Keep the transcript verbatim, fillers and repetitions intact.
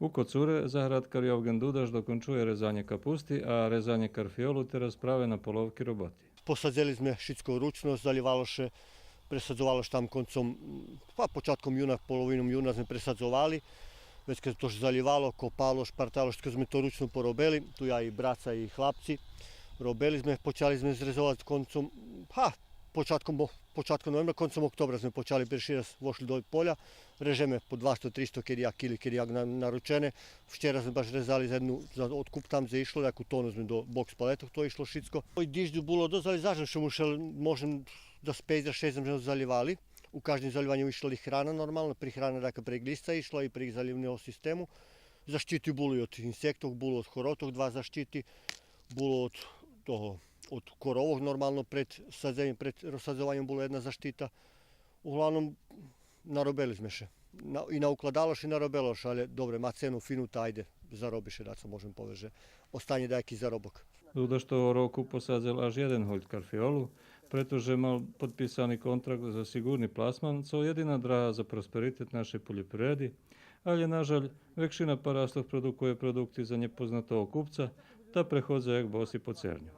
У Коцуре заградкар Йовген Дудаш докончує резанє капусти, а резанє карфиолу тераз праве на половки роботи. Посадзели зме шицко ручно, залївало ше, пресадзовало ше там концом, па початком юна, половином юна зме пресадзовали. Вецка то ше залївало, копало, шпартало, шицко зме то ручно поробели. Ту я и браца и хлапци. Робели зме, почали зме зрезовац концом, па, початком, початком новембра, концом октобра зме почали перши раз, вошли до поля. Режеме по двасто, тристо кеди як кили, кеди як на-, наручене. Вчера зме баш резали за єдну, за откуп там дзе ишло, яку тону зме до бокс палетох, то ишло шицко. Ой, диждю було досц, але заш зме ше мушел, можем, за пейц, за шейсц зме залївали. У каждим залїваню ишла и храна нормално, прихрана така прейґ лисца ишла и прейґ залївного систему. Защити було и од инсектох, було од хоротох два защити, було од того, од коровох нормално пред садзеньом, пред розсадзованьом була єдна защита. Углавном, наробели зме ше. На-, и наукладало ше и наробело ше, але добре, ма цену фину, та айде, зароби ше дацо, можем повесц же останє даяки заробок. Дудаш того року посадзел аж єден гольд карфиолу, прето же мал подписани контракт за сиґурни пласман, цо єдина драга за просперитет нашей польопривреди, але, на жаль, векшина парастох продукує продукти за нєпознатого купца, та преходза як боси по церню.